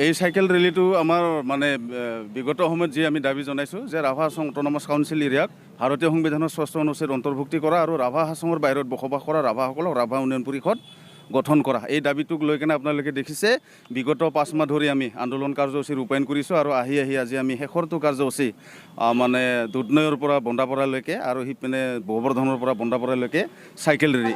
এই চাইকেল ৰেলীটো আমাৰ মানে বিগত সময়ত যি আমি দাবী জনাইছোঁ যে ৰাভা হাছং অট'নমাছ কাউন্সিল এৰিয়াক ভাৰতীয় সংবিধানৰ ষষ্ঠ অনুচ্ছেদ অন্তৰ্ভুক্তি কৰা আৰু ৰাভা হাছঙৰ বাহিৰত বসবাস কৰা ৰাভাসকলক ৰাভা উন্নয়ন পৰিষদ গঠন কৰা, এই দাবীটোক লৈ কেনে আপোনালোকে দেখিছে বিগত 5 মাহ ধৰি আমি আন্দোলন কাৰ্যসূচী ৰূপায়ণ কৰিছোঁ আৰু আহি আহি আজি আমি শেষৰটো কাৰ্যসূচী মানে দুধনৈৰ পৰা বন্দাপৰালৈকে আৰু সিপিনে গোবৰ্ধনৰ পৰা বন্দাপৰালৈকে চাইকেল ৰেলী।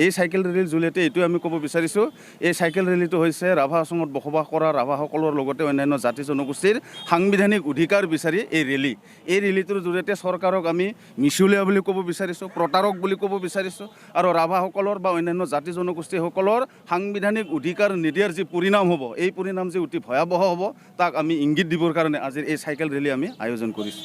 এই চাইকেল ৰেলীৰ জৰিয়তে এইটোৱে আমি ক'ব বিচাৰিছোঁ, এই চাইকেল ৰেলীটো হৈছে ৰাভা হাছঙত বসবাস কৰা ৰাভাসকলৰ লগতে অন্যান্য জাতি জনগোষ্ঠীৰ সাংবিধানিক অধিকাৰ বিচাৰি এই ৰেলী। এই ৰেলীটোৰ জৰিয়তে চৰকাৰক আমি মিছলীয়া বুলি ক'ব বিচাৰিছোঁ, প্ৰতাৰক বুলি ক'ব বিচাৰিছোঁ আৰু ৰাভাসকলৰ বা অন্যান্য জাতি জনগোষ্ঠীসকলৰ সাংবিধানিক অধিকাৰ নিদিয়াৰ যি পৰিণাম হ'ব, এই পৰিণাম যে অতি ভয়াৱহ হ'ব তাক আমি ইংগিত দিবৰ কাৰণে আজিৰ এই চাইকেল ৰেলী আমি আয়োজন কৰিছোঁ।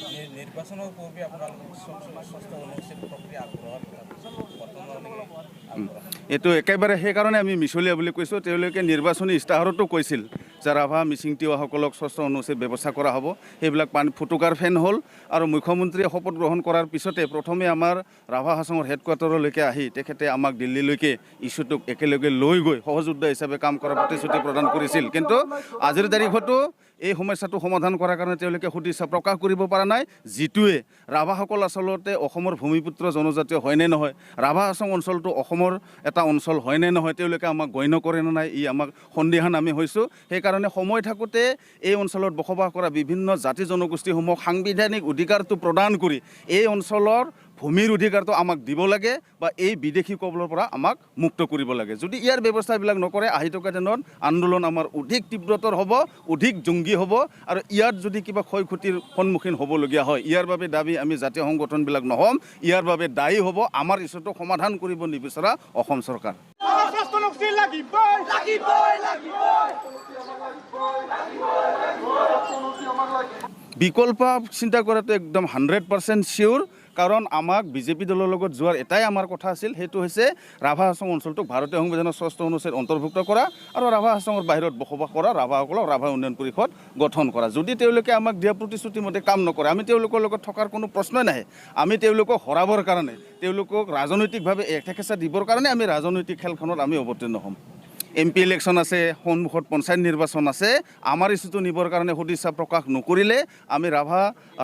এইটো একেবাৰে সেইকাৰণে আমি মিছলীয়া বুলি কৈছোঁ। তেওঁলোকে নিৰ্বাচনী ইস্তাহাৰতো কৈছিল যে ৰাভা মিচিং তিৱাসকলক ষষ্ঠ অনুচ্ছেদ ব্যৱস্থা কৰা হ'ব, সেইবিলাক পানী ফুটুকাৰ ফেন হ'ল। আৰু মুখ্যমন্ত্ৰীয়ে শপত গ্ৰহণ কৰাৰ পিছতে প্ৰথমে আমাৰ ৰাভা হাছঙৰ হেডকোৱাৰ্টাৰলৈকে আহি তেখেতে আমাক দিল্লীলৈকে ইছ্যুটোক একেলগে লৈ গৈ সহযোদ্ধা হিচাপে কাম কৰাৰ প্ৰতিশ্ৰুতি প্ৰদান কৰিছিল। কিন্তু আজিৰ তাৰিখতো এই সমস্যাটো সমাধান কৰাৰ কাৰণে তেওঁলোকে সদিচ্ছা প্ৰকাশ কৰিব পৰা নাই, যিটোৱে ৰাভাসকল আচলতে অসমৰ ভূমিপুত্ৰ জনজাতীয় হয়নে নহয়, ৰাভা হাছং অঞ্চলটো অসমৰ এটা অঞ্চল হয়নে নহয়, তেওঁলোকে আমাক গণ্য কৰে নে নাই, ই আমাক সন্দিহান আমি হৈছোঁ। সেইকাৰণে সময় থাকোঁতে এই অঞ্চলত বসবাস কৰা বিভিন্ন জাতি জনগোষ্ঠীসমূহক সাংবিধানিক অধিকাৰটো প্ৰদান কৰি এই অঞ্চলৰ ভূমিৰ অধিকাৰটো আমাক দিব লাগে বা এই বিদেশী কবলৰ পৰা আমাক মুক্ত কৰিব লাগে। যদি ইয়াৰ ব্যৱস্থাবিলাক নকৰে, আহি থকা দিনত আন্দোলন আমাৰ অধিক তীব্ৰতৰ হ'ব, অধিক জংগী হ'ব আৰু ইয়াত যদি কিবা ক্ষয় ক্ষতিৰ সন্মুখীন হ'বলগীয়া হয়, ইয়াৰ বাবে দাবী আমি জাতীয় সংগঠনবিলাক নহ'ম, ইয়াৰ বাবে দায়ী হ'ব আমাৰ ইছ্যুটো সমাধান কৰিব নিবিচৰা অসম চৰকাৰ। বিকল্প চিন্তা কৰাটো একদম 100% চিয়'ৰ, কাৰণ আমাক বিজেপি দলৰ লগত যোৱাৰ এটাই আমাৰ কথা আছিল, সেইটো হৈছে ৰাভা হাছং অঞ্চলটোক ভাৰতীয় সংবিধানৰ ষষ্ঠ অনুচ্ছেদ অন্তৰ্ভুক্ত কৰা আৰু ৰাভা হাছঙৰ বাহিৰত বসবাস কৰা ৰাভাসকলক ৰাভা উন্নয়ন পৰিষদ গঠন কৰা। যদি তেওঁলোকে আমাক দিয়া প্ৰতিশ্ৰুতিমতে কাম নকৰে, আমি তেওঁলোকৰ লগত থকাৰ কোনো প্ৰশ্নই নাহে। আমি তেওঁলোকক হৰাবৰ কাৰণে, তেওঁলোকক ৰাজনৈতিকভাৱে এঠেকেচা দিবৰ কাৰণে আমি ৰাজনৈতিক খেলখনত আমি অৱতীৰ্ণ হ'ম। এম পি ইলেকশ্যন আছে, সন্মুখত পঞ্চায়ত নিৰ্বাচন আছে, আমাৰ ইছ্যুটো নিবৰ কাৰণে সদিচ্ছা প্ৰকাশ নকৰিলে আমি ৰাভা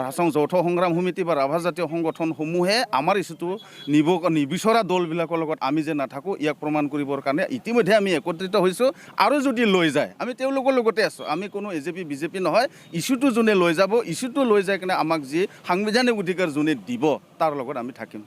হাছং যৌথ সংগ্ৰাম সমিতি বা ৰাভা জাতীয় সংগঠনসমূহে আমাৰ ইছ্যুটো নিব নিবিচৰা দলবিলাকৰ লগত আমি যে নাথাকোঁ, ইয়াক প্ৰমাণ কৰিবৰ কাৰণে ইতিমধ্যে আমি একত্ৰিত হৈছোঁ। আৰু যদি লৈ যায়, আমি তেওঁলোকৰ লগতে আছোঁ, আমি কোনো এ জে পি বিজেপি নহয়। ইছ্যুটো যোনে লৈ যাব, ইছ্যুটো লৈ যায় কিনে আমাক যি সাংবিধানিক অধিকাৰ যোনে দিব, তাৰ লগত আমি থাকিম।